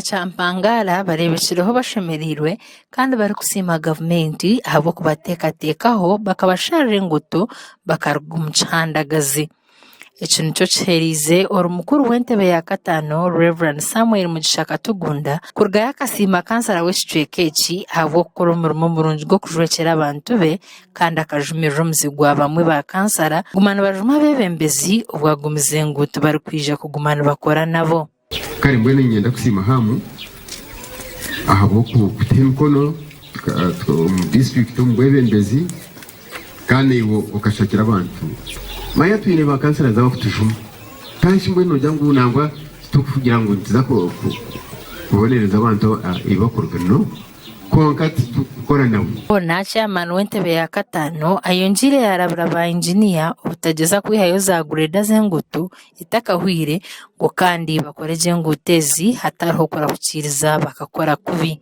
Kyampangara bareebekireho bashemereirwe kandi barikusiima gavumenti ahabw'okubateekateekaho bakabasharira enguuto bakaruga omu kihandagazi. Eki nikyo kiheeriize ori mukuru w'entebe ya kataano Rev. Samuel Mugisha Katugunda kurugayo akasiima kansara w'ekicweka eki ahabw'okukora omurimo murungi gw'okujwekyera abantu be kandi akajumirira omuze gwa bamwe ba kansara kuguma nibajuma abeebembezi obwo agumize ngu tibarikwija kuguma nibakora nabo. Kare mbwenu niinyenda kusiima Hamu ahabw'okutuha emikono omu disiturikiti omu bwebembezi kandi naiwe okashakira abantu. Manya twine ba kansarazi abakutujuma kandi shi mbwenu noogira ngu nangwa titukugira ngu nituza kubonereza abantu ebi bakuruga no. Kwonka titurikukora nabo. Hoona chairman w'entebe ya kataano ayongyeire yaarabura ba inginiya obutagyeza kwihayo za gureda z'enguuto etakahweire ngu kandi bakore gye enguuto ezi hatariho kurahukiiriza bakakora kubi.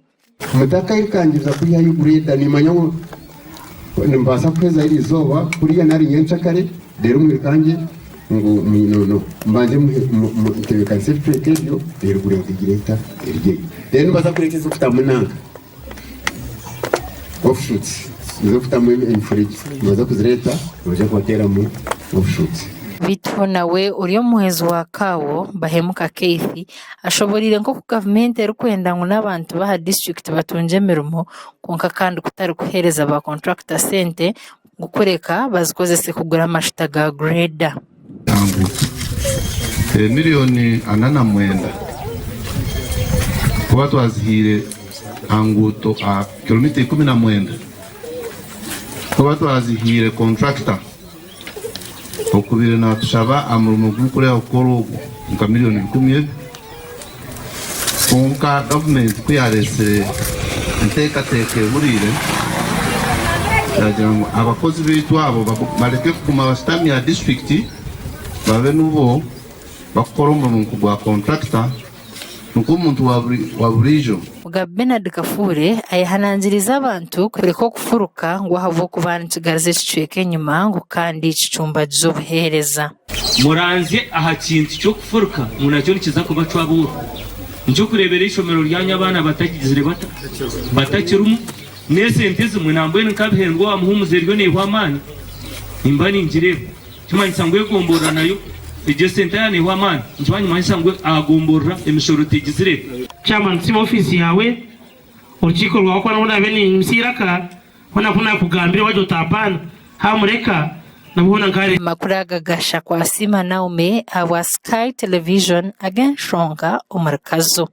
Mutakaikangiza kwihayo gureda, nimanya ngu nimbaasa kuheza eri izooba kuriya nari nyenkyakare reero mwikangye ngu mbanze ntebeekanise ebicweka ebyo reero gureda egire eta erugyeyo. Reero nimbaasa kureeta ez'okutamu nanka offshoots ez'okutamu emifuregye nibaza kuzireeta nibaija kubateeramu offshoots. Beitu nawe ori omuhwezi wa Kaawo, Bahemuka Keith, ashoboreire nk'oku gavumenti erikwenda ngu n'abantu b'aha disiturikiti batungye emirimo kwonka kandi kutari kuheereza ba kontrakita sente ngu kureka bazikozese kugura amashuta ga grader. Emiliyoni 49 kuba twazihaire aha nguuto aha kilomita 19 kuba twazihaire kontrakita okubaire natushaba aha murimo gurikureeba kukora ogwo nka miliyoni bikumi ebi Kwonka gavumenti ku yaareetsire enteekateeka ehuriire, yaagira ngu abakozi baitu abo bareke kuguma bashutami aha disiturikiti babe nibo barikukora omurimo nk'ogwa kontrakita nikwo omuntu wa buriijo. Mugabe Bernard Kafuure ayehanangiriize abantu kureka okufuruka ngu ahabw'okuba nikigaruza ekicweka enyima ngu kandi kicumbagiza obuheereza. Muranzye aha kintu ky'okufuruka ngu nakyo nikiza kubacwa abooro. Nikyokureebera eishomero ryanyu abaana batagizire bata? Batakirimu. N'esente ezimwe nambwenu nka Bihendwa owa Muhumuza eriyo neehwa amaani, nimba ningireeba. Nikimanyisa ngu egomborora nayo egyo esente yaaba neehwa amaani, nikiba nikimanyisa ngu aha gomborora emishoro tegizire eta? Chairman nsiima ofiisi yaawe, orukiiko rwawe kuba nabwo naabe ninyimutsya eiraka. Hoona ku naakugambire wagira oti apaana, haamureka, nabwo hoona nkareeba. Amakuru aga gasha Kwasiima Naume ahabwa Sky Television ag'enshonga omuri Kazo.